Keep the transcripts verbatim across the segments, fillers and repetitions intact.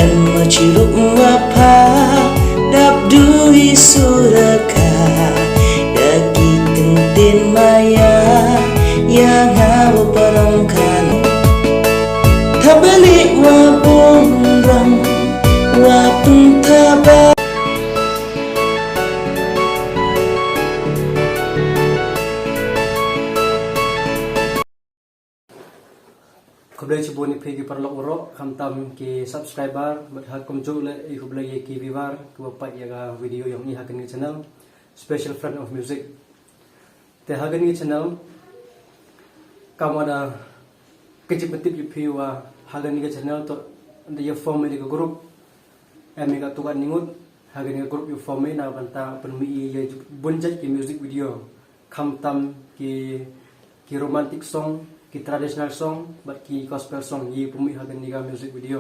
Machi rup wa pha dap du hi suraka da ki tengtin maya ya nga wa parang kan. Thabalik wa bong rang wa tung thaba. Khublei chibun ïa phi ki paralok baroh, khamtam ki subscriber, bad ha kumjuh leh ïa khublei ïa ki viewer kiwa peit ïa ka video yong i ha kani ka channel Special Friend of Music. Te ha kani ka channel kam wa da ka jingpyntip ïa phi wa ha kani ka channel to da ïa form ïa ka group, em ïa ka tukan ningut, ha kani ka group ïa form ïa na bynta pynmih ïa bun jait ki music video. Khamtam ki, ki romantic song, ki traditional song, bad ki gospel song, ïa pynmih ha kani ka music video.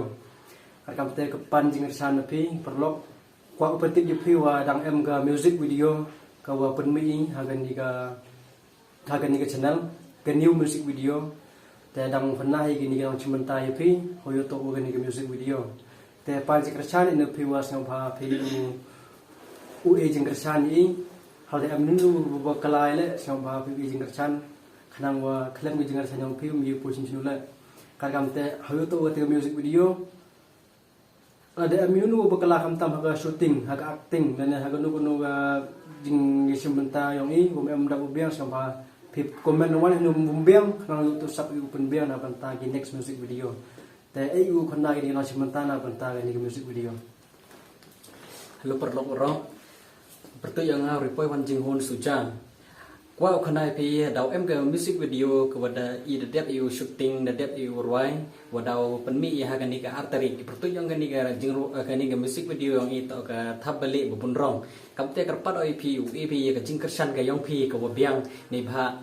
Ar kam te ka pan jingkyrshan na phi paralok, kwah u pyntip ïa phi wa dang em ka music video ka wa pynmih ha kani ka, ha kani ka channel, ka new music video. Te dang pynah ïa kini ki nongshim bynta ïa phi, hoi ïa to wa kani ka music video. Te pan jingkyrshan ïa na phi wa sngewbha phi u, u e jingkyrshan ïa i. Hal da em nunu wa kylla leh sngewbha phi u e jingkyrshan. Khnang wa khlem ka jingkyrshan yong phi um ïa poi shisien leh. Ar kam te hoi ïa to wa te ka music video. Lada em ïa uno uba kylla khamtam ha ka shooting, ha ka acting, lane ha kano kano ka jingïashim bynta yong i, um em da u biang sngewbha phi comment nongwan hynne um biang, khnang ïa u to sap ïa u pynbiang na bynta ki next music video. Te ei u khana kini ki nongshim bynta na bynta kini ki music video. Hello paralok baroh. Pyrtuid ïa nga u Ripoi Wanjinghun Suja. Kwah u khana ïa phi, daw em ka music video ka wa da i da dep ïa u shooting, da dep ïa u rwai, wa daw pynmih ïa ha kani ka ar tarik. Pyrtuid ïa kani ka jingru, eh, kani ka music video yong i to ka Thap Balieh Babun Rong. Kam te kyrpad ïa phi, u e phi ïa ka jingkyrshan ka yong phi ka wa biang, neibhah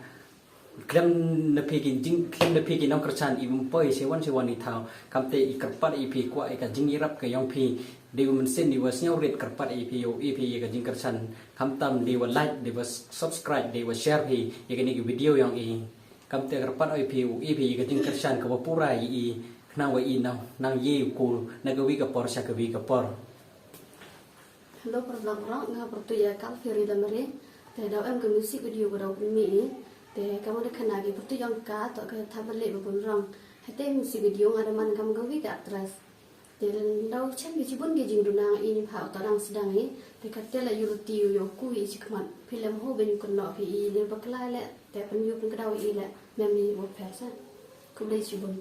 khlem na phi ki jing, khlem na phi ki nongkyrshan i bym poi sha wan sha wan i thaw. Kam te i kyrpad ïa phi, kwah ïa ka jingïarap ka yong phi. Dei u mynsiem dei wa sngewrit, kyrpad ïa phi, u e phi ïa ka jingkyrshan. Khamtam dei wa like, dei wa subscribe, dei wa share phi ïa kani ka video yong i. Kam te kyrpad ïa phi, u e phi ïa ka jingkyrshan ka wa pura ïa i. Khnang wa i nang, nang ïa u kul na ka wi ka por sha ka wi ka por. Hello paralok baroh, nga pyrtuid ïa ka Fairy Lamare. Te daw em ka music video ka daw pynmih i. Te ka mane khana ki pyrtuid yong ka to ka Thap Balieh Babun Rong. Hate music video nga da man kam ka wi ka actress. Te daw chem ki chibun ki jingduna i ni pha u to dang sdang i. Te ka te la yu ruti yu yu ku i chikmat. Phi lem ho ben yu kynnoh phi i le bakla le. Te pyn yu pyn kdaw i le. Mem i wo pher sa. Khublei chibun.